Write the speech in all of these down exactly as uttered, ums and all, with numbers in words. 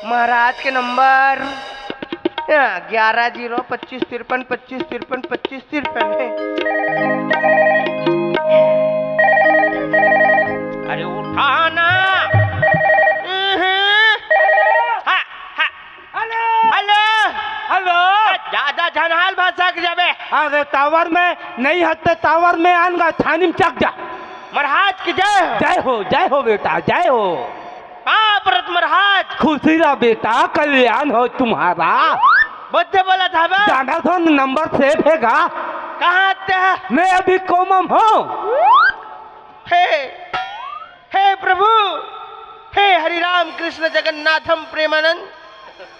महाराज के नंबर ग्यारह जीरो पच्चीस तिरपन, पच्चीस तिरपन, पच्चीस तिरपन है। अरे उठा ना। हाँ, हाँ। हेलो। हेलो। ज्यादा झनहाल भाषा के जाबे। अरे टावर में नहीं हटते, टावर में आन गा, छानी में चक जा। महाराज की जय हो। जय हो, जय हो बेटा, जय हो। बाप रत महाराज। खुशी रहा बेटा, कल्याण हो तुम्हारा। बोलते बोला था बे। जाना तो नंबर सेव है गा। कहाँ आते हैं? मैं अभी कोमा में हूँ। हे, हे प्रभु, हे हरि राम कृष्ण जगन्नाथम प्रेमानंद,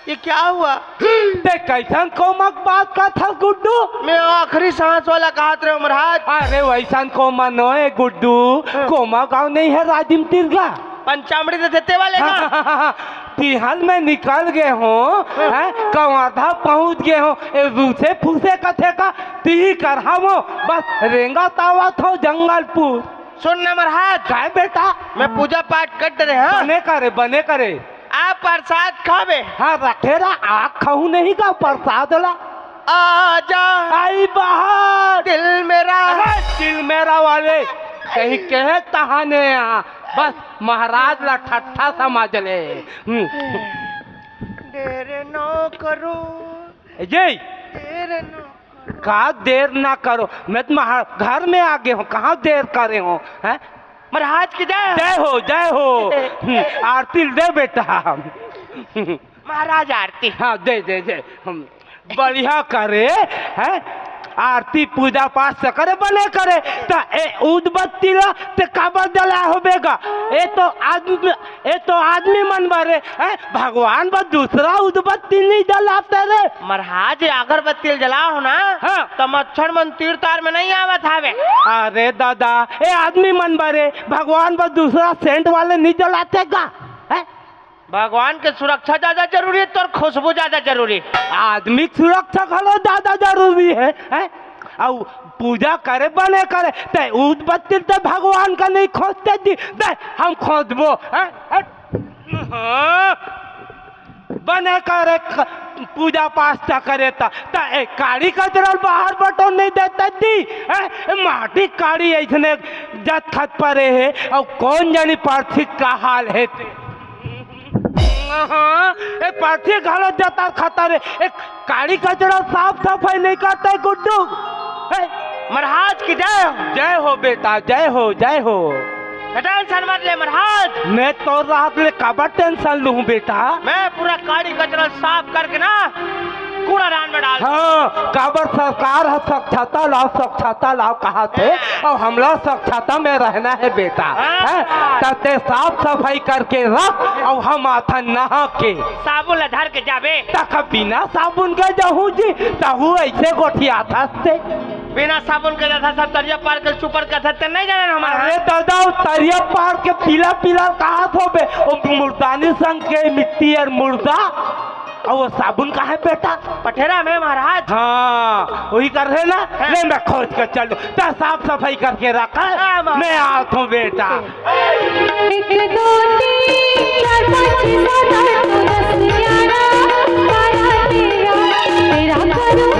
ये क्या हुआ? ते कैसन कोमा के बात करत हस गुड्डू? मैं आखिरी सांस वाला कहत रहे हूँ महाराज। अरे वैसन कोमा नोहे गुड्डू, हाँ। कोमा गाँव नहीं है राजिम तिरगा। पंचामृत देते वाले ना। तिहल में निकल गए हो, हाँ। हैं? कवर्धा पहुँच गए हो, ए रूसे फूसे कथे का तिही कर हमो, बस रेंगा तावत हो जंगलपुर। सुन ना महाराज। काय बेटा? मैं पूजा पाठ कर रहे, हाँ? बने करे, बने करे। आ प्रसाद खाबे। हाँ, रखे रहा, आ खाऊ नहीं का प्रसाद ला। आजा। आई बाहर। दिल मेरा। अरे, दिल मेरा वाले, कहीं कहे तहाने यहाँ, बस महाराज ला ठट्ठा समझ ले। हम्म। देर न करो। ए, ये। देर न का देर ना करो, मैं तो महा-, घर में आ गए हूँ, कहाँ देर करे हो, हैं? महाराज की जय। जय हो, जय हो। हम्म, आरती दे बेटा। महाराज आरती। हाँ, दे, दे, दे। हम्म, बढ़िया करे, हैं? आरती पूजा पाठ से करे, बने करे। त ए उदबत्ती ला ते काबर जला होबे गा? ए तो आदमी ए तो आदमी मन बरे, हैं? भगवान बर दूसरा उदबत्ती नहीं जलाते रे। महाराज, अगरबत्ती जलाओ ना, हाँ। तो मच्छर मन तीर तार में नहीं आवत हावे। अरे दादा, ए आदमी मन बरे, भगवान बर दूसरा सेंट वाले नहीं जलाते गा, हैं? भगवान के सुरक्षा ज्यादा जरूरी है, तोर खुशबू ज्यादा जरूरी। आदमी के सुरक्षा घलो ज्यादा जरूरी है, हैं? अउ पूजा करे बने करे, ते उदबत्ती ते भगवान का नहीं खोजते जी, दे हम खोजबो, हैं? हट। हाँ। बने करे क-, पूजा पाठ ता करे ता, ता ए काड़ी कचरा बाहर बटो नहीं देते जी, हैं? ए माटी काड़ी ऐसने जत खत परे है, अउ कौन जानी पार्थिव का हाल है ते। हाँ, ए पाछे घलो जतर खतर हे, ए काड़ी कचरा साफ सफाई नहीं करते गुड्डू। हे। महाराज की जय हो। जय हो बेटा, जय हो, जय हो। टेंशन मत ले महाराज। मैं तोर राहत ले काबर टेंशन लूं बेटा? मैं पूरा काड़ी कचरा साफ करके ना कूड़ादान में डाल। हाँ, काबर सरकार ह स्वच्छता लाओ, स्वच्छता लाओ कहाथे, अउ हमला स्वच्छता में रहना है बेटा, हाँ। हैं? त ते साफ सफाई करके रख, अउ हम आथन नहा के। साबुन ला धर के जाबे। त का बिना साबुन के जाहूं जी, तहू ऐसे गोठियाथस ते। बिना साबुन के जाथा सब तरिया पार के चुपर के थे, ते नहीं जाने हमारा। अरे दादा, वो तरिया पार के पीला पीला कहात होबे, वो मुर्दानी संग के मिट्टी अउ मुर्दा। अउ वो साबुन कहाँ हे बेटा? पठेरा में महाराज। हाँ, वही कर रहे ना। हाँ। ले मैं खोज के चल दूं। त साफ सफाई करके रख। हाँ, महाराज। मैं आथों बेटा। एक, दो, तीन, चार, पाँच, छः, सात, आठ, नौ, दस, ग्यारह, बारह, तेरह, तेरह करूँ,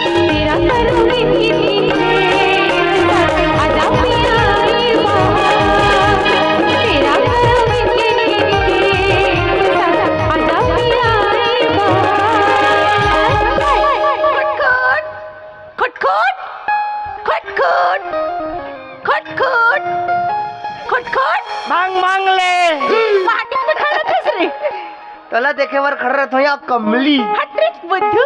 तेरह करूँ, गिन, गिन, गिन, गिन, आजा पिया रे बहार, तेरह करूँ, गिन, गिन, गिन, गिन, आजा पिया रे बहार। खुटखुट, खुटखुट, खुटखुट, खुटखुट, खुटखुट। मांग, मांग ले। माटी में खड़ा थस रे। तोला देखे बर खड़ा रहत हो या कमली। हट रे बुद्धू।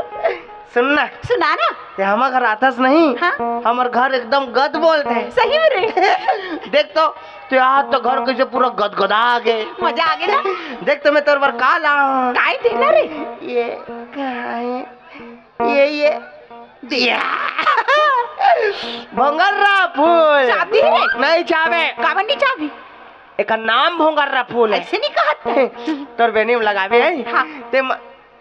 सुन ना। सुना ना। ते हमर घर आथस नहीं? हाँ। हमर घर एकदम गद बोलथे। सही में रे। देख तो, ते आज तो घर कैसे पूरा गदगदा गे। मजा आ गे ना? देख तो मैं तोर बर का लाऊं। काय देना रे? ये, काय? ये, ये। दिया। भोंगर्रा फूल। चाबी रे। नहीं चाबे। काबर नहीं चाबी? एकर नाम भोंगर्रा फूल हे। ऐसे नहीं कहत। तोर बेनी में लगाबे हे। हाँ। ते म-,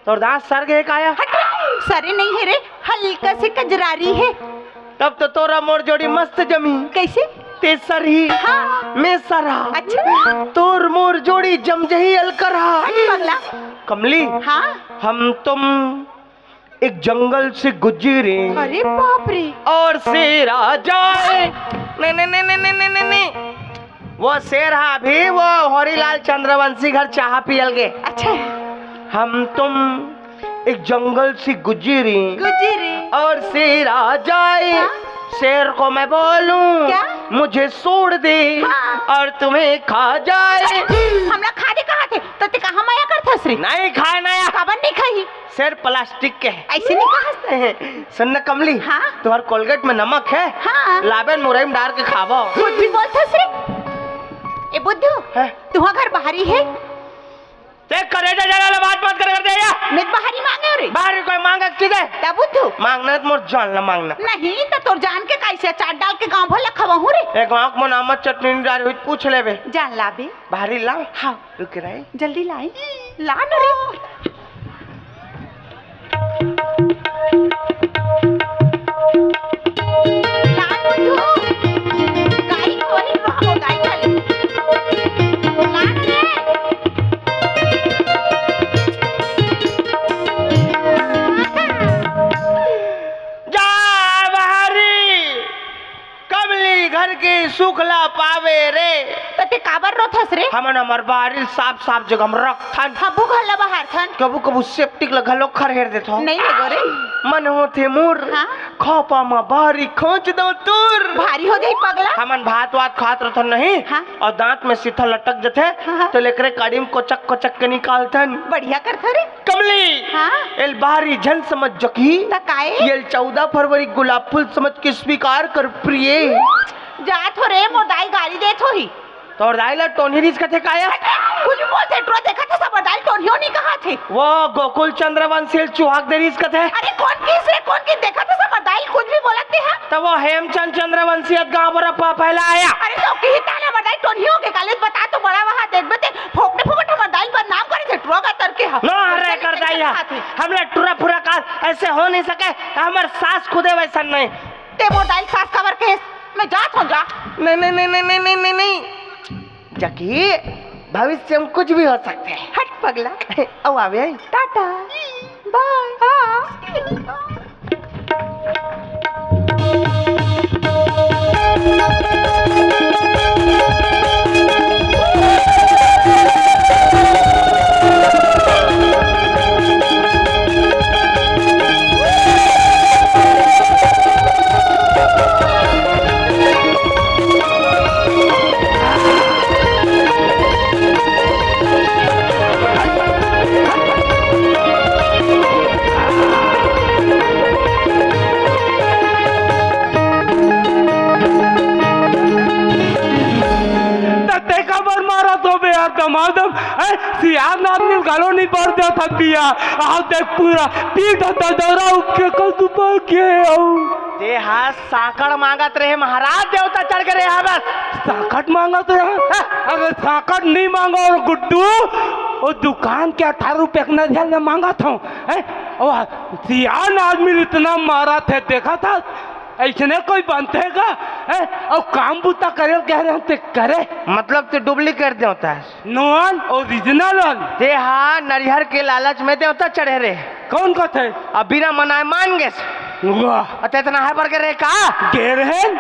तोर दांत सर गे का या? हट रे, सरे नहीं हे रे, हल्का से कजरारी हे। तब तो तोर मोर जोड़ी मस्त जमही। कइसे? ते सरही, हाँ। मैं सरहा। अच्छा। तोर मोर जोड़ी जम जही अलकरहा। अरे पगला। कमली, हाँ। हम तुम एक जंगल से गुजरे। अरे बाप रे। और शेर आ जाए। नहीं, नहीं, नहीं। वो शेर हा अभी, वो होरीलाल चंद्रवंशी घर चाहा पियल गे। अच्छा। हम तुम एक जंगल से गुजरे। गुजरे। और शेर आ जाए। हाँ। शेर को मैं बोलूं, क्या? मुझे सूंड दे। हाँ। और तुम्हें खा जाए। हमला खा दे कहा थे, त ते कहाँ मया करथस रे? नहीं खाए ना या। काबर नहीं खाही? शेर प्लास्टिक के हे। अइसे नहीं कहा। सुन न कमली, हाँ? तुम्हार कोलगेट में नमक हे? हाँ। लाबे न मुरई में डार के खाबो। कुछ भी बोलथस रे। ए बुद्धू, हैं? तुहा घर बाहरी हे? ते करेजा जला ला बात मत करे कर दे या। मैं बाहरी मांगे रे। बाहरी कोई मांगे चीज हे? ता बुद्धू। मांगना हे त मोर जान ला मांगना। नहीं त तोर जान के कइसे चाट डाल के गांव भर ला खवाहूं रे। एक आंख में नामत चटनी डाल हुई, पूछ लेबे। जान लाबे। बाहरी लाओ। हाँ। रुक रहे। जल्दी लाई। ला न रे। ला न बुद्धू। गाड़ी खोली, रोहा मोर दाई खा ले। ला न रे। जा बाहरी। कमली घर के सुख ला पावे रे। त ते काबर रोथस रे? हमन हमर बारी साफ साफ जगह में रखथन। हबू घर ला बहारथन। कभू कभू सेप्टिक ला घलो खरहेर देथो। नहीं लेगो रे। मन होथे मोर, हाँ? खोपा म बारी खोंच दो तोर। भारी हो जाही पगला। हमन भात वात खात रथन नहीं, हाँ? और दांत में सीथा लटक जथे, हाँ, हाँ। तो लेकरे काड़ी में कोचक कोचक के निकालथन। बढ़िया करथो रे। कमली, हाँ? एल बाहरी झन समझ जकी। त काए? एल चौदह फरवरी गुलाब फूल समझ के स्वीकार कर प्रिय। जात हो रे, मोर दाई गारी देत होही। तोर दाई ला टोनही रिस कथे काया? कुछ भी बोलथे, टुरा देखत हस, हमर दाई टोनही नहीं कहा थे। वो गोकुल चंद्रवंशी ल चुहाक दे रिस कथे। अरे कौन किस रे, कौन किस देखत हस, हमर दाई कुछ भी बोलत हे। त वो हेमचंद चंद्रवंशी अत गांव बरा पहला आया। अरे तो की ताले हमर दाई टोनही हो के काले बता तो बड़ा वहां देखबे ते। फोकटे फोकट हमर दाई ल बदनाम करे थे, टुरा का तरके ह। नो, अरे, कर दाई ह। हमला टुरा फुरा काल ऐसे हो नहीं सके, हमर सास खुदे वैसन नहीं। ते मोर दाई ल सास काबर कहेस? मैं जात हूं, जा। नहीं, नहीं, नहीं। जकी, भविष्य में कुछ भी हो सकते हैं। हट पगला। अउ आवे। टाटा। बाय। हाँ। त तेका बर मारत होबे यार, दमादम, हैं? सियान आदमी घलो नहीं बर देत हन बिया। आओ देख, पूरा पीठ ह ददरा उपके कस दुबा के अउ। ते हा सांकड़ मांगत रहे महाराज, देवता चढ़ के रहे बस। सांकड़ मांगत रहे? हैं? अरे सांकड़ नहीं मांगो और गुड्डू, वो दुकान के अठारह रुपया के नरियल में मांगत हूँ, हैं? और सियान आदमी इतना मारत हे, देखत हस? अइसने कोई बनथे का? हैं? अउ काम बूता करे ल कहे रहे हन ते करे। मतलब ते duplicate देवता हस? नोन, original हन। ते हा नरिहर के लालच में देवता चढ़े रहे। कौन कथे? अब बिना मनाए मान गेस। वाह। अते इतना है बढ़ के रहे का? गे रहेन,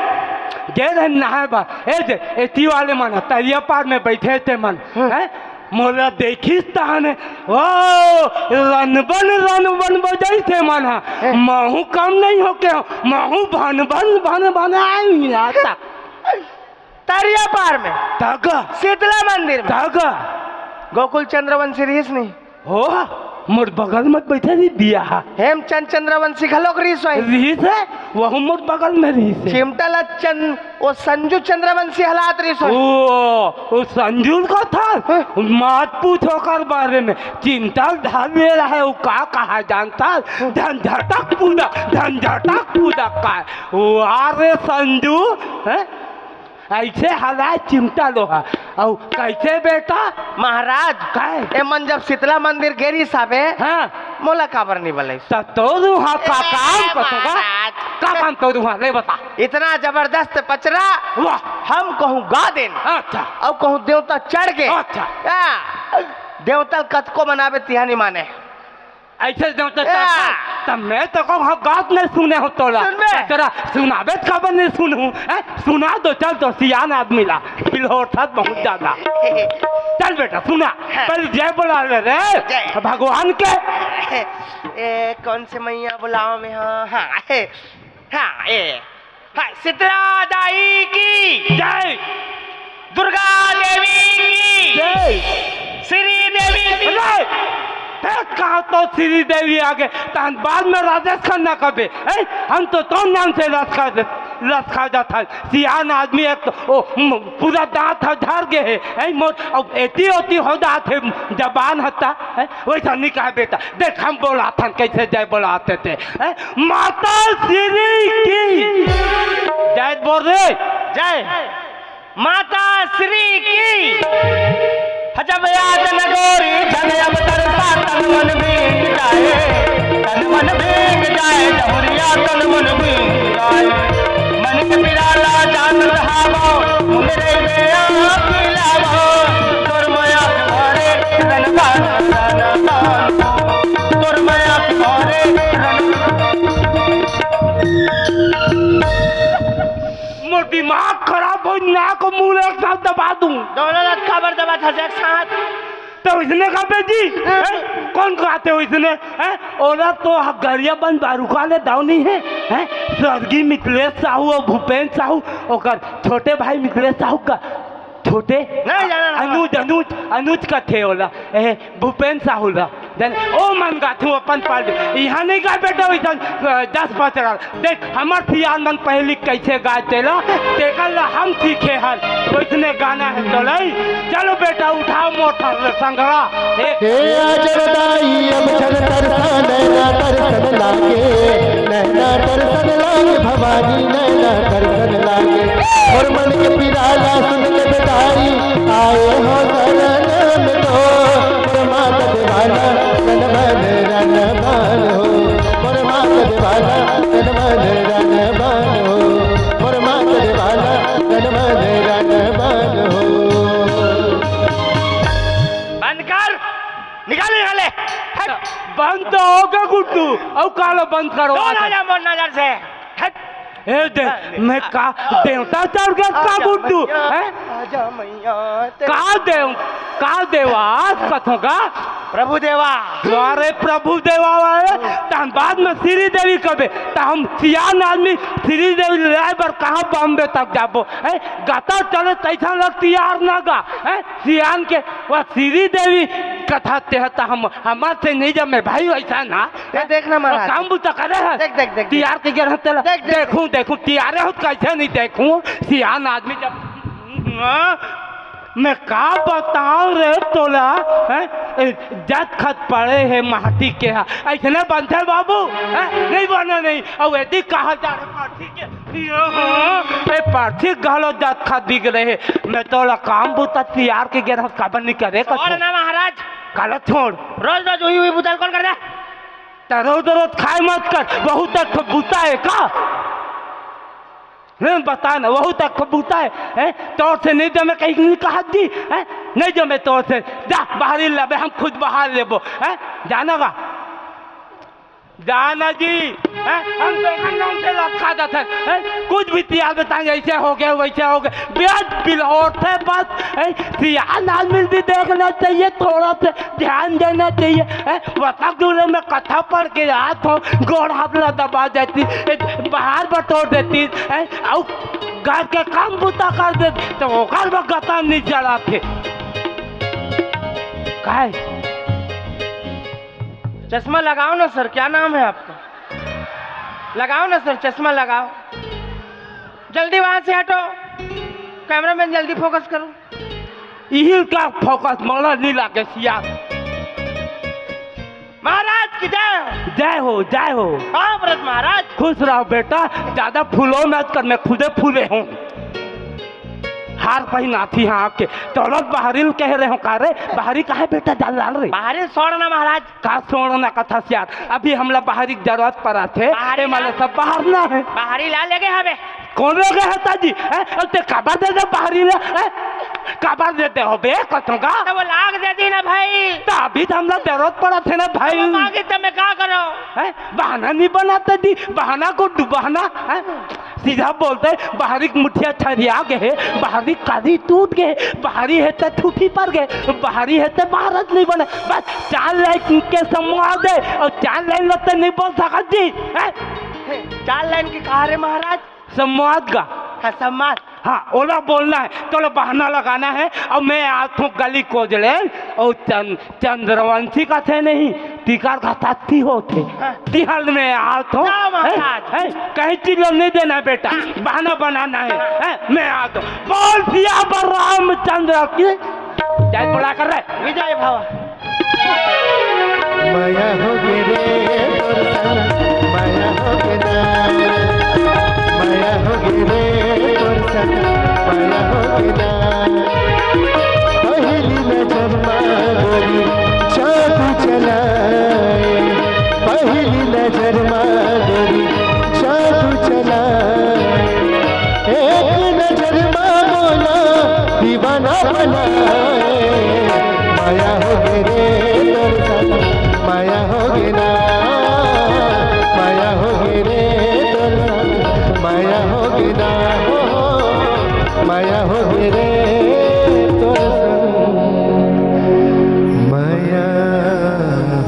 गे रहेन नहाए बर। ए जे, एती वाले मन, तरिया पार में बैठे ते मन। हम्म। हैं? मोला देखिस तहने, ओ, रनबन, रनबन बजइस ते मन ह। हैं? महू कम नहीं हो के, महू भन, भन, भन, भन आए यहाँ तक। तरिया पार में? तग। शीतला मंदिर में? तग। गोकुल चंद्रवंशी रहिस नहीं? हो, मोर बगल में बैठे रही बिया। हेमचंद चंद्रवंशी घलोक रहिस होही। रहिस हे, वहू मोर बगल में रहिस हे। चिमटा ला चंद वो संजू चंद्रवंशी हलात रहिस होही। ओ, वो संजू का था? हाँ। मत पूछ ओकर बारे में। चिंता धार में रहे, वो का कहा जानता? झंझटक पूदा, झंझटक पूदा का। वो अरे संजू, हैं? ऐसे हलाए चिमटा लोहा। अउ कैसे बेटा? महाराज, काय? ए मन जब शीतला मंदिर गे रहिस हाबे, हाँ। मोला काबर नहीं बलाइस? त तोर उहाँ का ए काम कतो का? महाराज। का काम तो तुहा, ले बता। इतना जबरदस्त पचरा, वाह। हम कहूँ गा देन, अच्छा। अउ कहूँ देवता चढ़ के, अच्छा। हाँ, देवता ल कतको मनाबे, तिहा नहीं माने। ऐसे देवता या। चढ़, तब मैं तो कहूँ, हम गात नहीं सुने हो तोला। सुनबे। तेरा सुनाबे त काबर नहीं सुनहूँ, हैं? सुना दो, चल तो सियान आदमी ला, बिलहोरथस बहुत ज्यादा। चल बेटा, सुना। हाँ। पहले जय बोला ले रे, जय। भगवान के। ए, कौन से मैया बुलाओ में, हाँ, हाँ, ए, हाँ, ए, हाँ, शीतला दाई की जय। दुर्गा देवी की जय। श्री देवी की अरे, देख कहा तो श्री देवी आगे, तहन बाद में राजेश खन्ना कबे, ए, हम तो तोर नाम से रस खा दे, रस खा जात है। सियान आदमी एक तो, ओ, म-, पूरा दांत ह झर गे हे, ए, मोर, अब एती ओती हो जात हे, जबान हत्ता, ए, वैसा नहीं कहा बेटा। देख, हम बोलाथन, कैसे जय बोलाते थे, हैं? माता श्री की जय बोल रे। जय माता श्री की। जब याद न गोरी धन अब तरसा, तन मन भीग जाए, तन मन भीग जाए, जहुरिया तन मन भीग जाए। मन के पिराला जान रहावो, मुंदरे में आँख मिलावो। तोर मया के भरे रन बान, रन बान। तोर मया के भरे रन। मोर दिमाग खराब हो, नाक मुंह एक साथ दबा दूं। दोनों लत काबर दबा था एक साथ? तो इसने कहा बे जी, हैं? कौन कहते हो इसने, हैं? ओला तो गरिया बन बारूका ले दाव नहीं है, हैं? स्वर्गीय मिथिलेश साहू और भूपेंद्र साहू, ओकर छोटे भाई मिथिलेश साहू का छोटे नहीं जाना ना। अनुज, अनुज, अनुज का थे ओला, ए, भूपेंद्र साहू ला। जाने, ओ मन गाथू अपन पाल दे। यहाँ नहीं गा बेटा वैसा, अ, दस पाँच रहा। देख, हमर सियान मन पहली कैसे गाय तेला, तेकर ला हम सीखे हन। वैसने गाना है तो लई। चलो बेटा, उठाओ मोटर रे संगड़ा। एक हे आजर दाई, अब छन तरसा नैना तरसन लागे, नैना तरसन लागे भवानी, नैना तरसन लागे। मोर मन के पिराला सुन ले बेदारी, आए हो शरण में तो। मोर माता दीवाना, तन मन रन बान हो। मोर माता दीवाना, तन मन रन बान हो। मोर माता दीवाना, तन मन रन बान हो। बंद कर, निकाल यहाँ ले। हट। बंद तो होगा गुड्डू, अब काला बंद करो। दो ना जा मोर नजर से। हट। ए दे, मैं का देवता चढ़ गया का गुड्डू, हैं? आजा मैया, तेरे का देव, का देवा, आज कथों का? प्रभु देवा। अरे प्रभु देवा वाले, तहन बाद में श्री देवी कबे, त हम सियान आदमी श्री देवी लाए बर कहाँ बॉम्बे तक जाबो, हैं? गता चले तैसा लग तैयार ना गा, हैं? सियान के वह श्री देवी कथा ते ह त हम, हमार से नहीं जमे भाई, वैसा ना। ये देख ना महाराज। काम बुता करे है। देख, देख, देख, देख। तियार के गिर हत्ते ला। देख, देख, देखूं, देखूं, तियारे हो त कैसे नहीं देखूं? सियान आदमी जब, हाँ, मैं का बताऊं रे तोला, हैं? ए, जत खत पड़े है माटी के हा। ऐसने बनथे बाबू, हैं? नहीं बने नहीं। अब यदि कहा जा रे माटी के, ए, पार्थी घलो जात खा बिगड़े हे। मैं तोला काम बुता तियार के गेर हस काबर नी करे छोड़ कथों। ना महाराज। काला छोड़। रोज रोज उही उही बुता ल कौन कर दे? त रोज रोज खाए मत कर, बहुत तक बुता है का? नहीं बता ना, बहुत तक बुता है, हैं? तोर से नहीं जमे कहीं नहीं कहा दी, हैं? नहीं जमे तोर से, जा बाहरी लाबे, हम खुद बाहर लेबो, हैं? जाना का? जाना जी, हैं? हम तो एखन नाम से लटका जात है, हैं? कुछ भी तियार बताएंगे, ऐसे हो गए, वैसे हो गए, ब्याज बिल होते बस, हैं? सियान आदमी भी देखना चाहिए, थोड़ा सा ध्यान देना चाहिए, हैं? बता दूं रे, मैं कथा पढ़ के आत हूँ, गोड़ हाथ ला दबा देती, ए, बाहर बटोर देती, हैं? अउ घर के काम बुता कर देती, तो ओकर बर गता नहीं जला थे। काय? चश्मा लगाओ ना सर, क्या नाम है आपका? लगाओ ना सर, चश्मा लगाओ। जल्दी वहां से हटो, कैमरामैन जल्दी फोकस करो। इही का फोकस मला नहीं लागे सिया। महाराज की जय हो। जय हो, जय हो। हाँ, व्रत महाराज। खुश रहो बेटा, ज्यादा फूलो मत कर, मैं खुदे फूले हूँ। हार पहिनाथी हाँ के। तोला बाहरी ल कहे रहे हो का रे? बाहरी काहे बेटा डाल डाल रे? बाहरी ल छोड़ ना महाराज। का छोड़ ना कथस यार? अभी हमला बाहरी के जरूरत पड़त हे। बाहरी ए, ला, मतलब बाहर ना है। बाहरी ला लेगे हवे। कौन लेगे है ताजी? हैं? अब ते काबर दे दे बाहरी ला? हैं? काबर दे दे हो बे? कथों का? तो वो लाग दे दी ना भाई। तो अभी तो हमला जरूरत पड़त हे ना भाई। तो वो मांगी तो मैं का करो? हैं? बहाना नहीं बनाते जी, बहाना को डुबाना है। सीधा बोलते, बाहरी के मुठिया छरिया गे, बाहरी के करी टूट गे, बाहरी हे ते ठूठी पर गे, बाहरी हे ते महाराज नहीं बने। बस चार लाइन के संवाद है और चार लाइन लगते नहीं बोल सकत जी, हैं? चार लाइन के कहा रे महाराज? संवाद का। हाँ, संवाद। हाँ, ओला बोलना है, तोला बहाना लगाना है। और मैं आत हों गली कोजले और चंद चंद्रवंशी कथे नहीं, तिकर का तत्ती होथे। हाँ। तिहल में आत हों। क्या बात हैं? है? हैं? कहीं चिल्लो नहीं देना बेटा, बहाना बनाना है। हैं? मैं आत हों। बोल सियावर रामचंद्र की जय। बोला कर रहे। विजय भव। मया होगे रे तोर संग, मया होगे ना। मया होगे रे तोर संग, मया होगे ना। पहिली नजर मा गोरी जादू चलाए, पहिली नजर मा गोरी जादू चलाए। एक नजर मा मोला दीवाना बनाए। मया होगे रे तोर संग, मया होगे ना। मया होगे रे तोर संग, मया होगे ना। हो, मया होगे रे तोर संग, मया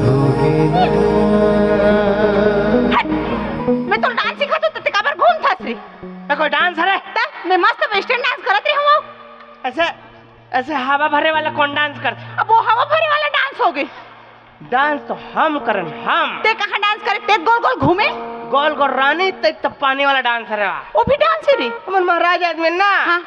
होगे ना। हट! मैं तोला डांस सिखात हों, त ते काबर घूमथस रे? मैं कोई डांस हरे? त मैं मस्त वेस्टर्न डांस करत रहे हूँ। ऐसे, ऐसे हवा भरे वाला कौन डांस करथे? अब वो हवा भरे वाला डांस होगे। डांस तो हम करन, हम। ते कहाँ डांस करे? ते गोल गोल घूमे। गोल गोल रानी, ते तो पानी वाला डांस हरे वा। वो भी डांस हे रे? हमन महाराज आदमी ना। हाँ।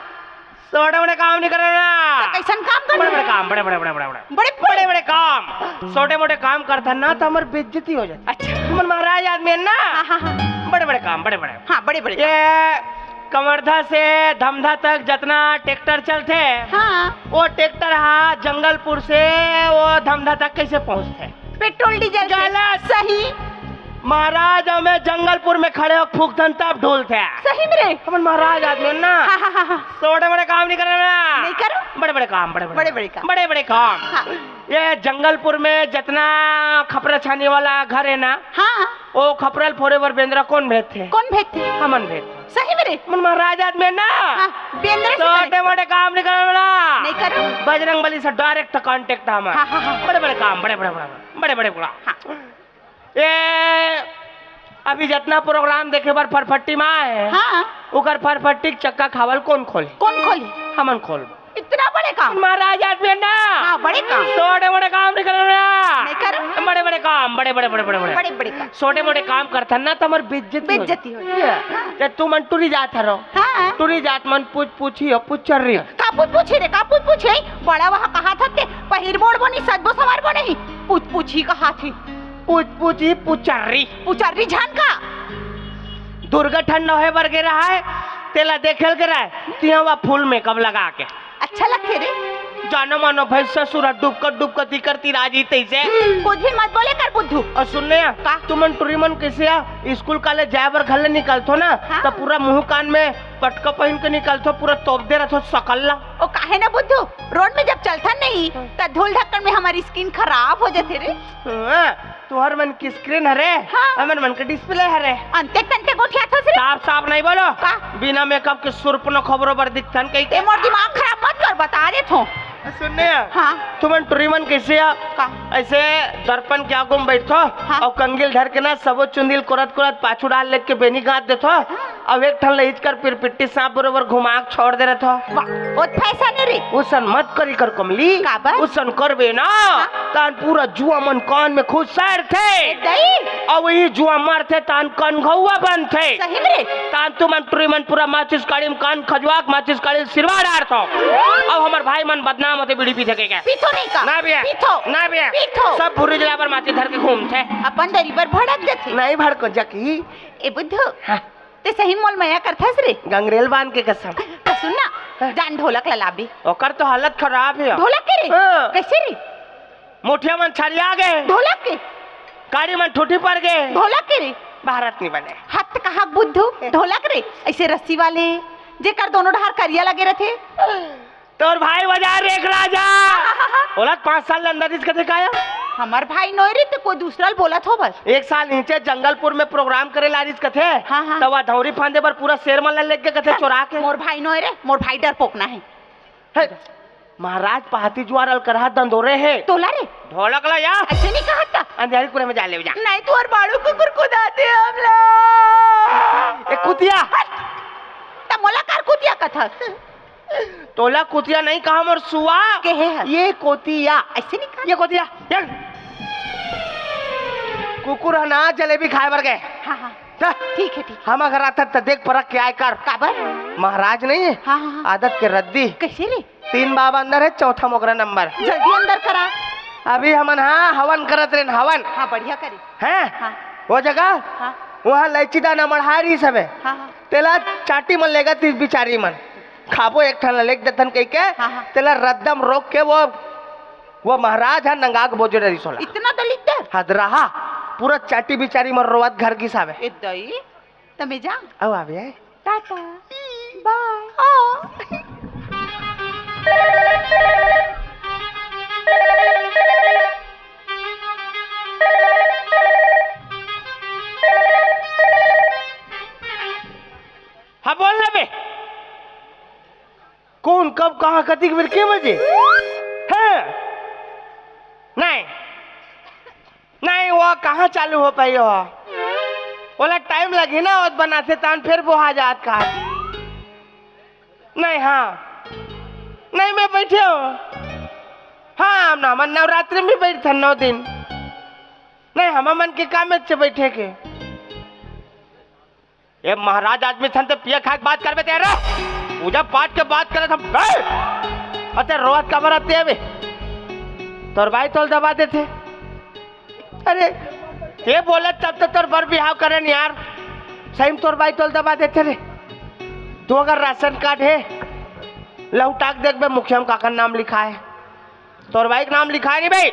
छोटे मोटे काम नहीं करना ना। तो कैसन काम करना? बड़े बड़े काम, बड़े बड़े, बड़े बड़े, बड़े। बड़े बड़े। बड़े बड़े काम। छोटे मोटे काम करथन ना तो हमर बेइज्जती हो जाथे। अच्छा। हमन महाराज आदमी हन ना। हाँ, हाँ, हाँ। बड़े बड़े काम, बड़े बड़े। हाँ, बड़े बड़े काम। ये कवर्धा से धमधा तक जतना ट्रैक्टर चलथे, हाँ। वो ट्रैक्टर हा जंगलपुर से वो धमधा तक कैसे पहुँचथे? पेट्रोल डीजल से। गलत। सही। महाराज, हमें जंगलपुर में खड़े हो फूकथन तब ढोलथे। सही में रे? हमन महाराज आदमी हन ना। हाँ, हाँ, हाँ, हाँ। छोटे मोटे काम नहीं करना ना। नहीं करो। बड़े बड़े काम, बड़े बड़े। बड़े बड़े काम। बड़े बड़े काम। हाँ। ये जंगलपुर में जतना खपरा छानी वाला घर हे ना, हाँ। वो खपरा ल फोरे बर बेंदरा कौन भेजथे? कौन भेजथे? हमन भेजथन। सही में रे? हमन महाराज आदमी हन ना। हाँ, बेंदरा से छोटे करे। मोटे काम नहीं करना ना। नहीं करो। बजरंग बली से direct contact था हमारा। हाँ, हाँ, हाँ। बड़े बड़े काम, बड़े बड़े, बड़े बड़े, बड़े बड़े काम। हाँ। ये अभी जतना प्रोग्राम देखे बर फरफट्टी मा आए हे, हाँ। ओकर फरफट्टी के चक्का खावल कौन खोली? कौन खोली? हमन खोलबो। इतना बड़े काम? महाराज आदमी हन ना। हाँ, बड़े काम। छोटे मोटे काम नहीं करना ना। नहीं करो। बड़े बड़े काम, बड़े बड़े, बड़े बड़े, बड़े। बड़े बड़े काम। छोटे मोटे काम करथन ना तो हमर बेइज्जती हो बेइज्जती हो जाए। ये, ये तुमन टुरी जात हरो। हाँ। टुरी जात मन पूछ पूछी हो, पूछ चल रही हो। का पूछ पूछी रे, का पूछ पूछी? बड़ा वहाँ कहा था ते पहिर बोड़ बोनी, सजबो सवार बोने ही। पूछ पूछी कहा थी। पूछ पूछी, पूछ चल रही। पूछ चल रही जान का? दुर्गा ठंडा होए बर गे रहा है, तेला देखे ल गे रहा है, तिहा वहाँ full makeup लगा के। अच्छा लगथे रे। जानो मानो भाई ससुर ह डुबकत डुबकत इकर तीर आ जही तइसे। कुछ भी मत बोले कर बुद्धू। अउ सुन ने, का? तुमन टुरी मन कइसे आ, स्कूल कॉलेज जाए बर घर ले निकलथो ना, हाँ। त पूरा मुंह कान में पटका पहिन के निकलथो, पूरा तोप दे रथो सकल ला। ओ काहे ना बुद्धू, रोड में जब चलथन नहीं, त धूल ढक्कन में हमर skin खराब हो जाथे रे। हाँ, तुहर मन के screen हरे, हाँ। हमर मन के display हरे। अंते तंते गोठियाथस रे। साफ साफ नहीं बोलो। का? बिना makeup के सुरपनो खबरो बर दिखथन कही के। ए, मोर दिमाग खराब मत कर, बता देथों। सुन ने, हाँ। तुमन टुरी मन कइसे आ? का? ऐसे दर्पण के आगू में बैठथो हाँ। अउ कंघी ल धर के ना सबो चुंदी ल कोरत कोरत पाछू डाल लेके बेनी गांथ देथो। हाँ। अउ एक ठन लहिच कर पिरपिट्टी सांप बरोबर घुमा के छोड़ दे रथो। वाह, बहुत फैशन है रे। उसन मत करी कर कमली। काबर? उसन करबे ना, हाँ। तान पूरा जुआ मन कान में खुसरथे। ए दई। अउ वही जुआ मारथे तान कनघौआ बनथे। सही में रे? तान तुमन टुरी मन पूरा माचिस काड़ी में कान खजवा के माचिस काड़ी ल सिरवा डारथो। अउ हमर भाई मन बदनाम होथे बीड़ी पीथे के। पीथो नहीं का? ना भैया। पीथो। ना भैया। पीथो। सब भुरी जला बर माचिस धर के घूमथे। अपन दरी बर भड़क जथे। नहीं भड़को जकी। ए बुद्धू। हाँ। ते सही मोल मया करथस रे? गंगरेल बांध के कसम। त सुन ना, जान ढोलक ला लाबे। ओकर तो हालत खराब हे। ढोलक के रे? हाँ। कइसे रे? मोठिया मन छरिया गे। ढोलक के? काड़ी मन ठूठी पड़ गे। ढोलक के रे? भारत नहीं बने। हत कहाँ बुद्धू, ढोलक रे? अइसे रस्सी वाले, जेकर दोनों डहार करिया लगे रथे। तोर भाई बजाय रे एक राजा। ओला पाँच साल ले अंदर रिस कथे काया? हमर भाई नोय रे, ते कोई दूसरा ल बोलत हो बस। एक साल नीचे जंगलपुर में प्रोग्राम करे ला रिस कथे। हाँ, हाँ। तब धौरी फांदे बर पूरा शेर मन ला लेके कथे चोरा के। मोर भाई नोय रे, मोर भाई डरपोकना हे। हे, महाराज पहाती जुआर अलकरहा दंदोरे हे। तोला रे? ढोलक ला या। अइसे नहीं कहत था। अंधेरी कुरे में जा ले जा। नहीं तो और बाड़ू कुकुर कुदाते हम लोग। ए कुतिया। हट। त मोला कार कुतिया कथस? तोला कुतिया नहीं कहा मोर सुआ। के हे हस? ये कोतिया। अइसे नहीं कहा। ये कोतिया। ये। कुकुर ह ना जलेबी खाए बर गए। हाँ, हाँ। त ठीक हे, ठीक हे। हम अगर आथन त देख परख के आए कर। काबर? महाराज नहीं हे? हाँ, हाँ, हाँ। आदत के रद्दी। कइसे रे? तीन बाबा अंदर हे, चौथा मोकरा नंबर। जल्दी अंदर करा। अभी हमन, हाँ, हवन करत रेन, हवन। हाँ, बढ़िया करे। हैं? हाँ। वो जगह? हाँ। वहाँ लैची दाना मढ़ा रहिस हवे। हाँ, हाँ। तेला चाटी मन लेगत रिस बिचारी मन। खाबो एक ठन ला लेग देथन कहिके, हाँ, हाँ। तेला रद्दा म रोक के वो, वो महाराज ह नंगा के बोजो डरिस ओला। इतना दलिद्दर? हदरहा, पूरा चाटी बिचारी मन रोवत घर गिस हवे। ए दई, त मैं जा। अउ आबे। टाटा। बाय। हाँ, बोल ना बे। कौन, कब, कहाँ, कतिक बेर, के बजे? हैं? नहीं, नहीं, वो कहाँ चालू हो पाही हो? ओला टाइम लगही ना, ओत बनाथे तान फेर बोहा जात का। नहीं, हाँ, नहीं, मैं बैठे हो। हाँ, हमन नवरात्रि में बैठथन नौ दिन। नहीं, हमन के काम हे बइठे के। ए महाराज आदमी सन ते पिए खाए के बात करबे तेरे। पूजा पाठ के बात करत हन बे। अते रोवत काबर आते अबे। तोर बाई तोल दबा देथे। अरे, ते बोलत तब तो तोर बर बिहाव करेन यार। सही में तोर बाई तोल दबा देथे रे। तू अगर राशन कार्ड हे, लहुटा के देखबे मुखिया में काकर नाम लिखाय हे। तोर बाई के नाम लिखाय नहीं बे।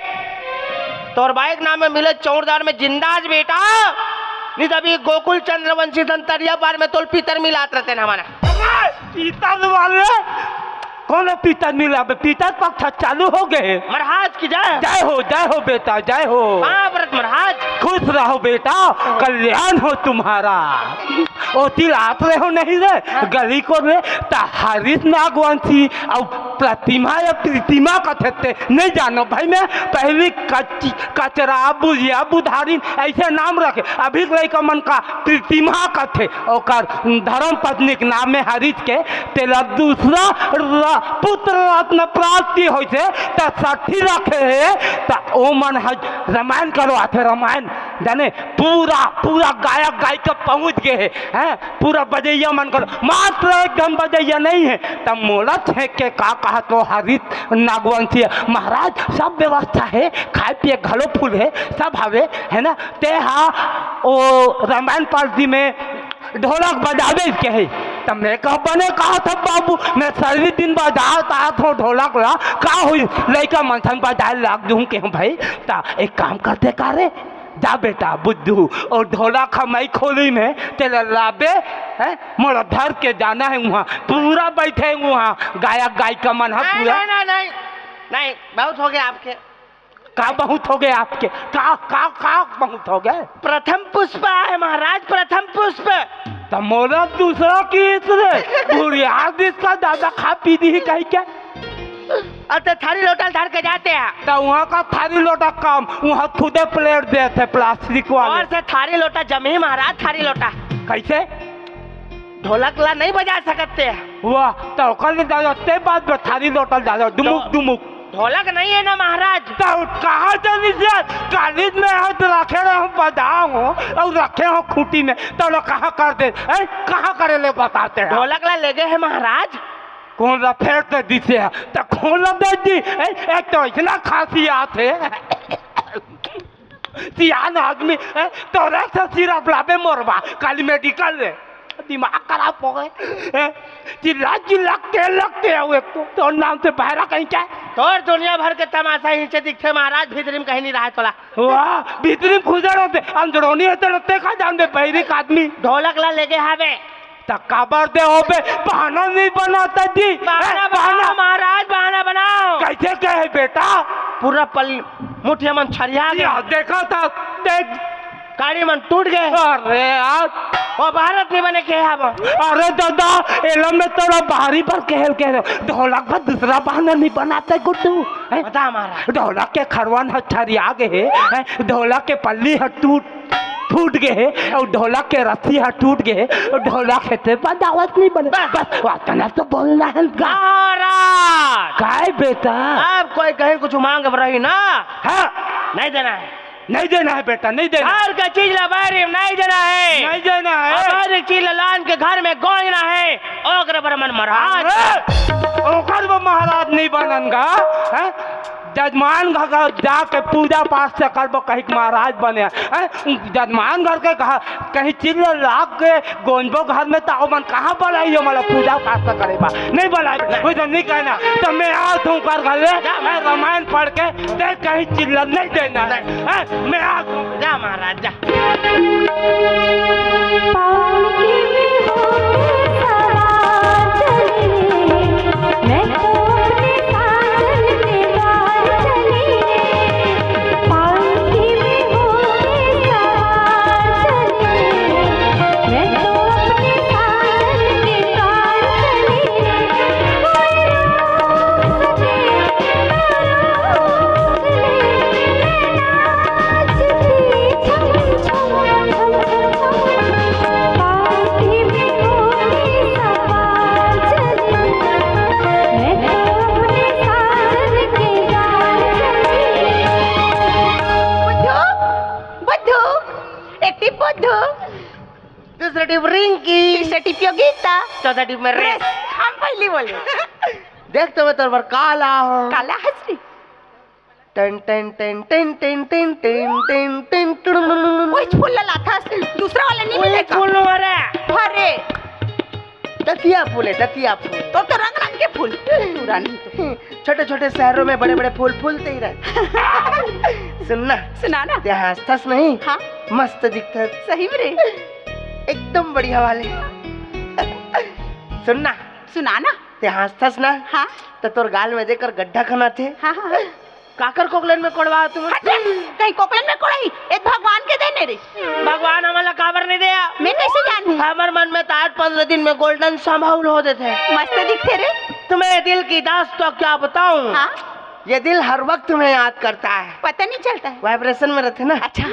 तोर बाई के नाम में मिले चौरदार में जिंदा हे बेटा। नहीं तो अभी गोकुल चंद्रवंशी धन तरिया पार में तोल पीतर मिलात रहते ना हमारा। पीतर वाले? कौन हे पीतर मिलाबे? पीतर पक्ष चालू हो गए। महाराज की जय। जय हो, जय हो बेटा, जय हो। महाव्रत महाराज। खुश रहो बेटा, कल्याण हो तुम्हारा। ओती लात रहे हो नहीं रे, गली को रे, त हरीश नागवंशी, अउ प्रतिमा या प्रीतिमा कथे ते, नहीं जानो भाई, मैं पहली कच-, कचरा, बुढ़िया, बुधारिन, ऐसे नाम रखे। अभी के लइका मन का प्रीतिमा कथे, ओकर धर्म पत्नी के नाम में हरीश के, तेला दूसरा र-, पुत्र रत्न प्राप्ति होइसे, त साठी रखे हे, त ओ मन ह रामायण करवाथे, रामायण, जाने, पूरा, पूरा गायक गायिका पहुंच गए हे, हैं? पूरा बजैया मन कर, मात्र एक घन बजैया नहीं हे। तब मोला छेंक के का कहा तो हरीश नागवंशी, महाराज, सब व्यवस्था हे, खाए पिए घलो फूल हे, सब हवे, है ना? ते हा ओ रामायण पार्टी में ढोलक बजाबे के हे। तब मैं कहा, बने कहा था बाबू, मैं सभी दिन बजात आत हूँ ढोलक ला, का हुई? लइका मन संग बजाए लाग दूँ के हूँ भाई। त एक काम करते का रे, जा बेटा बुद्धू, ओ ढोलक ह मई खोली में तेला लाबे, हैं? मोला धर के जाना हे उहाँ, पूरा बैठे उहाँ गायक गायिका मन ह नहीं, पूरा। नहीं, नहीं, नहीं, नहीं, बहुत हो गया आपके। का बहुत हो गया आपके? का, का, का बहुत हो गया? प्रथम पुष्प आए महाराज, प्रथम पुष्प। त मोला दूसरा किस रे? बुढ़िया जिसका दादा खा पी दी कही क्या? अते थारी लोटा धर के जाते हैं। त उहाँ का थारी लोटा काम, उहाँ खुदे प्लेट देथे प्लास्टिक वाले। और से थारी लोटा जमी महाराज, थारी लोटा। कैसे? ढोलक ला नहीं बजा सकते। वाह, त ओकर ले दादा, ते बात बा, थारी लोटा दादा, दुमुक, तो दुमुक। ढोलक नहीं है ना महाराज। त कहाँ जानी यार, कालीज में हो त रखे रहे हो, बजाओ हो, और रखे हो खूंटी में, त लोग कहाँ कर दे, ए, कहाँ करे ले बताते हैं? ढोलक ला ले गए हैं महाराज। कौन ला फेर दे दीसे है, त कौन ला दे दी, ए, एक तो इतना खांसी आत हे। सियान आदमी, ए, तोरे से सिरप लाबे मोरबा, काली मेडिकल ले। दिमाग खराब हो गए। हैं? चिल्ला चिल्ला के लगते हो एक तो, तोर नाम से बहरा कहीं क्या? तोर दुनिया भर के तमाशा ही से दिखथे महाराज, भीतरी में कहीं नहीं रहा तोला। वाह, भीतरी में खुजर होते, अंदरोनी होते, रहते का जानबे, बहिरी का आदमी। ढोलक ला लेके हावे। त काबर दे होबे, बहाना नहीं बनाता जी। बहाना हैं? बहाना, बहाना। महाराज, बहाना बनाओ। कैसे कहे बेटा? पूरा पल मुठिया मन छरिया जी, गया। हाँ, देखा था, देख। गाड़ी मन टूट गए। अरे यार। वो भारत नहीं बने के अब। अरे दादा, एला में तोरा बाहरी पर कहल के ढोलक पर दूसरा बहाना नहीं बनाते गुड्डू। हैं? बता महाराज। ढोलक के खरवन ह छरिया गए हे, हैं? ढोलक के पल्ली ह टूट, फूट गए हे, और ढोलक के रस्सी ह टूट गए हे, और ढोलक हेते बजावत नहीं बने। बस। बस, वतना तो बोलना है गा। महाराज। काय बेटा? अब कोई कहीं कुछ मांग रही ना? हाँ। नहीं देना है। नहीं देना है बेटा, नहीं देना। घर का चीज ला बाहरी नहीं देना है। नहीं देना है। और बाहरी चीज ला लान के घर में गोंजना है। ओकरे बर मन महाराज। अरे, ओकर बर महाराज नहीं बनन गा, हैं? जजमान घर का जाके पूजा पाठ से करबो, कहीं महाराज बने, हैं? जजमान घर के कहा, कहीं चीज ला लाग के गोंजबो घर में, त ओमन कहाँ बुलाही हमला पूजा पाठ से करे बा? नहीं बुलाही, वही तो नहीं कहना। तो मैं आ तू कर घर ले, जा। मैं रामायण पढ़ के, ते कहीं चिल्ला नहीं देना है। नहीं। हैं? मैं आ तू। जा महाराज, जा। पालकी में होके सवार चली, मैं तो अपने साजन के द्वार चली। पालकी में होके सवार चली, मैं तो अपने साजन के द्वार चली। कोई रोक सके ना रोक ले, मैं नाचती छम छम छम छम। पालकी में होके सवार चली, मैं तो अपने साजन के द्वार चली। बुद्धू, बुद्धू, एक टिप बुद्धू। दूसरा टिप रिंकी। तीसरा टिप योगिता। चौथा टिप मैं रेस। रेस, हम पहली बोले। देख तो मैं तोर बर का ला हूँ। काला हंसरी। टन टन टन टन टन टन टन टन टन टुडुडुडुडुडु। ओए, फूल ला लाथा से, दूसरा वाला नहीं ओए, मिलेगा। फूल नो आ रहा है। अरे। दतिया फूल है, दतिया फूल। तो, तो रंग रंग के फूल। तू रानी तो। छोटे छोटे शहरों में बड़े बड़े फूल फूलते ही रहते। सुनना। सुनाना। ते हंसथस नहीं? हाँ। मस्त दिखथस। सही में रे। एकदम बढ़िया वाले। सुनना। सुनाना। ते हंसथस ना? हाँ। तो तोर गाल में जेकर गड्ढा खना थे। हाँ, हाँ। काकर कोकलन में कोड़वा तुम? हट, कहीं कोकलन में कोड़ाही, ए भगवान के देने रे। भगवान हमला काबर नहीं दे? मैं कैसे जानूं? हमर मन में तो आज पंद्रह दिन में golden समाहुल हो देते हैं। मस्त दिखते रे। तुम्हें दिल की दास्तां क्या बताऊं? हाँ? ये दिल हर वक्त तुम्हें याद करता है। पता नहीं चलता है। Vibration में रहते ना। अच्छा।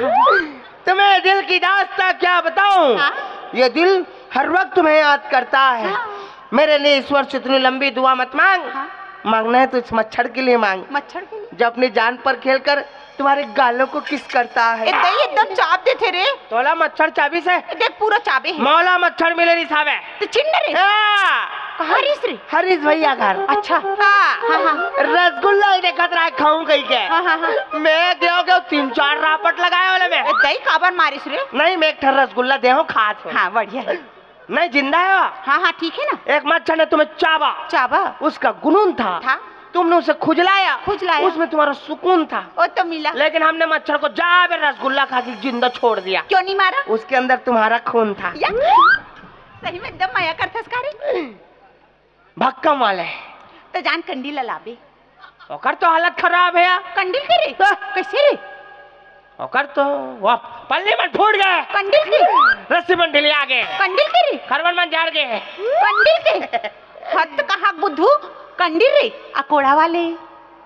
तुम्हें दिल की दास्तां क्या बताऊं? हाँ? ये दिल हर वक्त तुम्हें याद करता है। हाँ। मेरे लिए इस वर्ष इतनी लंबी दुआ मत मांग। हाँ। मांगना है तो इस मच्छर के लिए मांग। मच्छर के लिए? जो अपनी जान पर खेलकर तुम्हारे गालों को किस करता है। ए, दई एकदम चाब देथे रे। तोला मच्छर चाबिस हे? ए, देख पूरा चाबे हे। मोला मच्छर मिले रिस हावे। तो छिन रे। हाँ। कहाँ रिस रे? हरीश भैया घर। अच्छा। हाँ। हाँ, हाँ। रसगुल्ला ही देखत रहा खाऊं कहीं के। हाँ, हाँ, हाँ। मैं गयो गयो तीन चार रापट लगाया वाला मैं। ए, दई काबर मारिस रे? नहीं, मैं एक ठर रसगुल्ला दे हूँ, खात हूँ। हाँ, बढ़िया है। नहीं, जिंदा है। हाँ, हाँ, ठीक है ना। एक मच्छर ने तुम्हें चाबा। चाबा। उसका गुनून था। था। तुमने उसे खुजलाया। खुजलाया। उसमें तुम्हारा सुकून था। वो तो मिला। लेकिन हमने मच्छर को जाबे रसगुल्ला खा के जिंदा छोड़ दिया। क्यों नहीं मारा? उसके अंदर तुम्हारा खून था। या? सही में एकदम मया करथस का रे? भक्कम वाले। तो जान कंडी ला लाबे। ओकर तो हालत खराब है यार। कंडिल के रे? हाँ। कैसे रे? ओकर तो वाह, पल्ली मन फूट गए। कंडिल के? रस्सी मन ढिलिया गए। कंडिल के रे? खरवन मन जाड़ गए। कंडिल के? हद कहा बुद्धू, कंडिल रे, अकोड़ा वाले,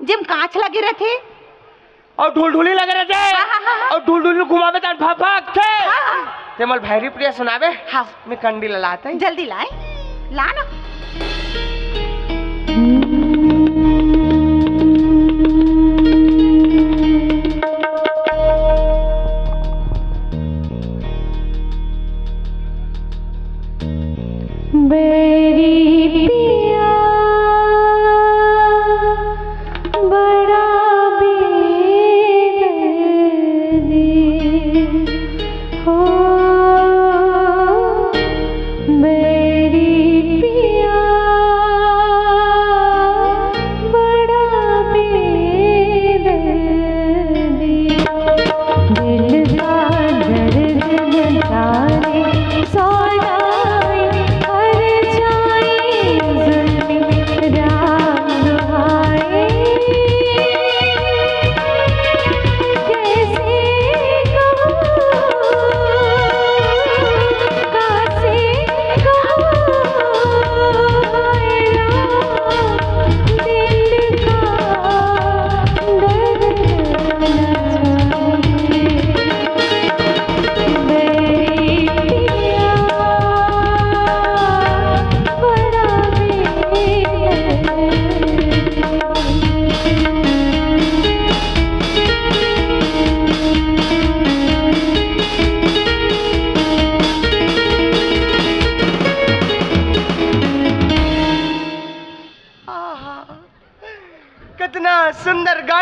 जेम कांच लगे रहथे। और ढुलढुली लगे रहथे। हाँ, हाँ, हाँ, हाँ। और ढुलढुली घुमावे तान फक फक थे। हाँ, हाँ। ते मोल भैरी प्रिया सुनावे। हाँ। मैं कंडी ला लात हूँ। जल्दी लाए, ला ना। बैरी पिया बड़ा बेदर्दी हो।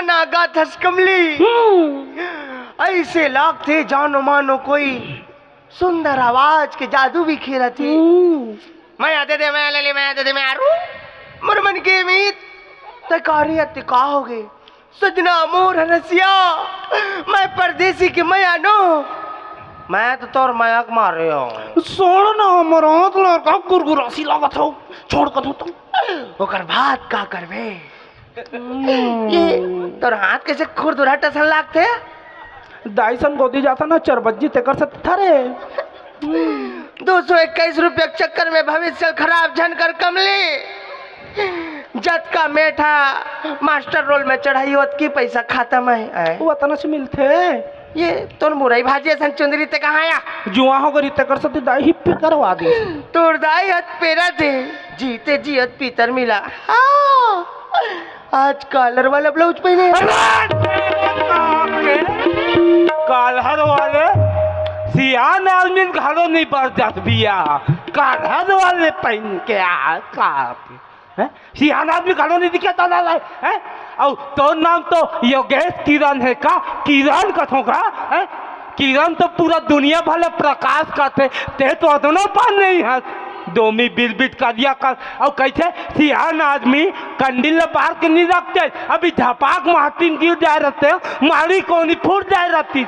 गाना गाथस कमली, हम्म। अइसे लागथे जानो मानो कोई सुंदर आवाज के जादू भी खेलत हे। हम्म। मया दे दे, मया ले ले, मया दे दे, मया रू। मोर मन के मीत, तैं का रे, अत्ते का होगे? सजना मोर रसिया, मैं परदेसी के मया नो। मैं तो तोर मया के मारे हूँ। छोड़ ना, हमर हाथ ला का गुरगुरासी लागत हो। छोड़ कथों तो। ओकर बाद का करबे? हम्म। ये तोर हाथ कइसे खुरदुरा टसन लागथे? दाई सन गोदी जाथन ना चरबज्जी, तेकर से थरे। दो सौ इक्कीस रुपया के चक्कर में भविष्य खराब झन कर कमली। जतका मेठा मास्टर रोल में चढ़ाही, ओतकी पैसा खाता में आए। वो अतना से मिलथे। ये तोर मुरई भाजी असन चुंदरी ते कहाँ आया? जुआ हो गरी, तेकर से दाई हिप्पी करवा दी। तोर दाई हत पेरा थे, जीते जियत पीतर मिला। हाँ। आज कॉलर वाला ब्लाउज पहने हे। अरे, कॉलर वाले सियान आदमी घलो नहीं बरदास भैया, कॉलर वाले पहन के आ का? हैं? सियान आदमी घलो नहीं दिखे तो ना लाए, हैं? अउ तोर नाम तो योगेश किरण हे का? किरण कथों का, हैं? किरण तो पूरा दुनिया भर ले प्रकाश करथे, ते तो अतनो पान नहीं हस। दोमी बिरबिट करिया कर, अउ कइसे सियान आदमी कंडील ल बार के नहीं रखते, अभी झपाक माटी म गिर जाए रहते, माड़ी कोनी फूट जाए रहती।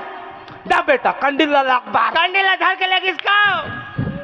जा बेटा, कंडील ल लाग बार। कंडील ल धर के लेगिस का?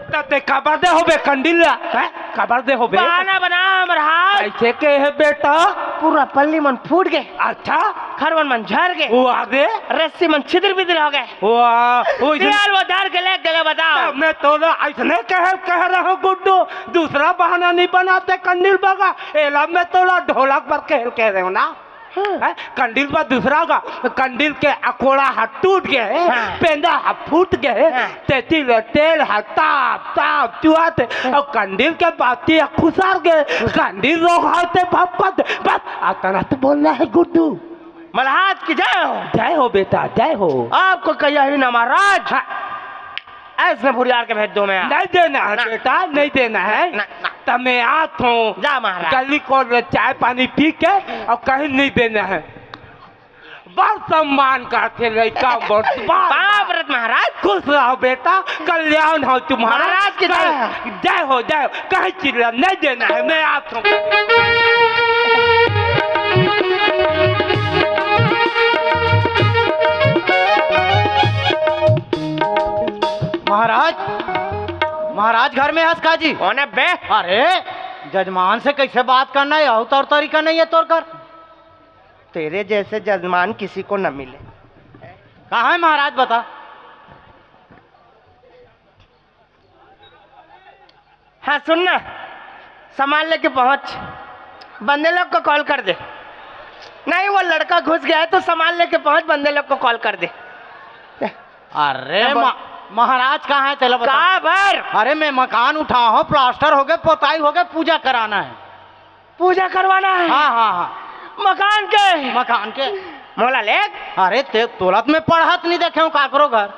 त ते काबर दे होबे कंडील ल, हैं? काबर दे होबे? बहाना बना महाराज। कइसे के हे बेटा? पूरा पल्ली मन फूट गे। अच्छा। खरवन मन झर गे। वो आगे? रस्सी मन छिदिर बिदिर हो गे। वाह, वो इधर सियाल वो धर के लेग गे, बताओ। तब मैं तोला अइसने कहे, कहे रहूं गुड्डू, दूसरा बहाना नहीं बनाते कंडील बगा। एला मैं तोला ढोलक पर कहे, कहे रहूं ना। हाँ। हैं? कंडील पर दूसरा का, कंडील के अकोड़ा ह टूट गे, हाँ। पेंदा ह फूट गे, हाँ। तेती ले तेल ह ताप, ताप चुआत हे, हाँ। अउ कंडील के बाती ह खुसर गे, कंडील रोग होते भपकत, बस अतना तो बोलना हे गुड्डू। महाराज की जय हो। जय हो बेटा, जय हो। आपको कहिया ही ना महाराज। हाँ। अइसने भुरियार के भेज दो मैं। नहीं देना है ना। बेटा, नहीं देना है। ना, ना। तब मैं आत हूँ। जा महाराज। गली कोर में चाय पानी पी के अउ कहीं नहीं देना है। बड़ सम्मान करथे लइका, बड़, बड़। बाप रे महाराज। खुश रहो बेटा, कल्याण हो तुम्हारा। महाराज की जय। जय हो, जय हो। कहीं चिल्ला नहीं देना है, मैं आत हूँ। महाराज, महाराज घर में हस का जी? कौन है बे? अरे, जजमान से कइसे बात करना हे, अउ तौर तरीका नहीं हे तोर कर। तेरे जैसे जजमान किसी को न मिले। कहाँ है महाराज, बता। हाँ, सुन ना, सामान लेके पहुंच, बंदे लोग को कॉल कर दे। नहीं, वो लड़का घुस गया है, तो सामान लेके पहुंच, बंदे लोग को कॉल कर दे। अरे हाँ, बोल। मा-, महाराज कहाँ है, तेला बता। काबर? अरे, मैं मकान उठा हूँ, प्लास्टर हो गए, पोताई हो गए, पूजा कराना है। पूजा करवाना है? हाँ, हाँ, हाँ। मकान के? मकान के। मोला ले। अरे, ते, तोला तो मैं पढ़त नहीं देखे हूँ काकरो घर।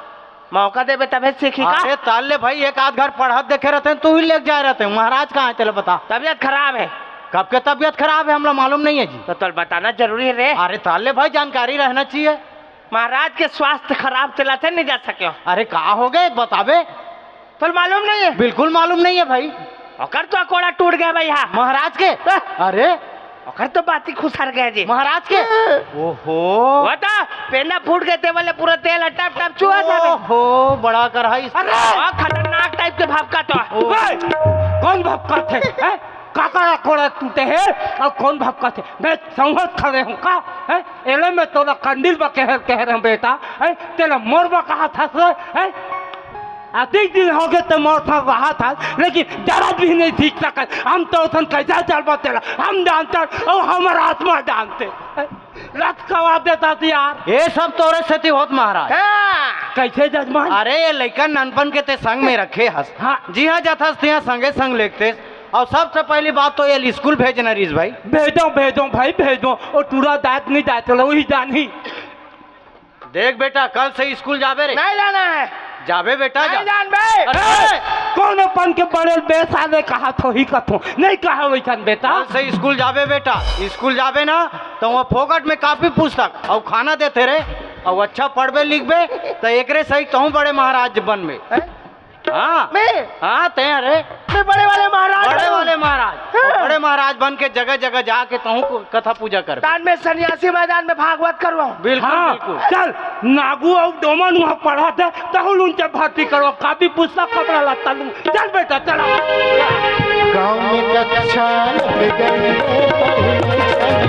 मौका देबे तभे सीखी का? अरे, ताल ले भाई, एक आध घर पढ़त देखे रहते हैं, तू ही लेके जाए रहते हैं। महाराज कहाँ है, तेला बता। तबीयत खराब है। कब के तबीयत खराब है, हमला मालूम नहीं है जी। तो तोला बताना जरूरी है रे। अरे, ताल ले भाई, जानकारी रहना चाहिए। महाराज के स्वास्थ्य खराब चलत हे, नहीं जा सके हो। अरे, का हो गए, बताबे? तोला मालूम नहीं है? बिल्कुल मालूम नहीं है भाई। ओकर तो अकोड़ा टूट गया भाई, हाँ। महाराज के? हाँ। अरे, ओकर तो बाती खुसर गया जी। महाराज के? हाँ। ओहो। वो तो पेंदा फूट गए थे, बोले पूरा तेल टप टप चुआ था भाई। ओहो, बड़ा कढ़ाई। अरे! बहुत खतरनाक टाइप के भपका तो। ओ। ए, कौन भपका थे? हैं? काकर अकोड़ा टूटे हे अउ कौन भपका थे? मैं संघत खड़े हूँ का? हैं? एले मैं तोला कंडील बा कहे, कहे रहे हूँ बेटा, हैं? तेला मोर बा कहा था से, हैं? अतिक दिन हो गए ते मोर साथ रहा था, लेकिन जरा भी नहीं सीख सका। हम तो उसन कैसा चल बा तेला, हम जानते हैं अउ हमर आत्मा जानथे, हैं? लटकवा देता थी यार। ये सब तोरे सेती होत महाराज। हाँ। कैसे जजमान? अरे ये लइका ननपन के ते संग में रखे हस। हाँ। जिहाँ जाथस तिहाँ संगे संग लेगतेस। अउ सबसे पहली बात तो ये स्कूल भेजना रहिस भाई। भेजो, भेजो भाई, भेजो। वो टूरा दांत नहीं दांत लो, वही जानी। देख बेटा, कल से स्कूल जाबे रे। नहीं जाना है। जाबे बेटा, नहीं जा। जान बे। अरे, कोनो पन के बड़े बेसाले कहात होही कथों, नहीं कहा वैसन बेटा। कल से स्कूल जाबे बेटा, स्कूल जाबे ना तो वहाँ फोकट में कापी पुस्तक अउ खाना देथे रे, अउ अच्छा पढ़बे लिखबे तो एकरे सही तहूँ बड़े महाराज बनबे। हाँ। मैं? हाँ, तैं रे। मैं बड़े वाले महाराज बड़े हूँ। वाले महाराज। हाँ। बड़े महाराज बन के जगह जगह जाके तहूँ को कथा पूजा कर। तान में सन्यासी मैदान में भागवत करवाऊँ। बिल्कुल, हाँ, बिल्कुल। चल, नागू अउ डोमन वहाँ पढ़ाथे, तहूँ उनके भर्ती करवा, कापी पुस्तक कपड़ा लत्ता लूँ। चल बेटा, चला। गाँव में कक्षा लग गई है, पढ़ने चल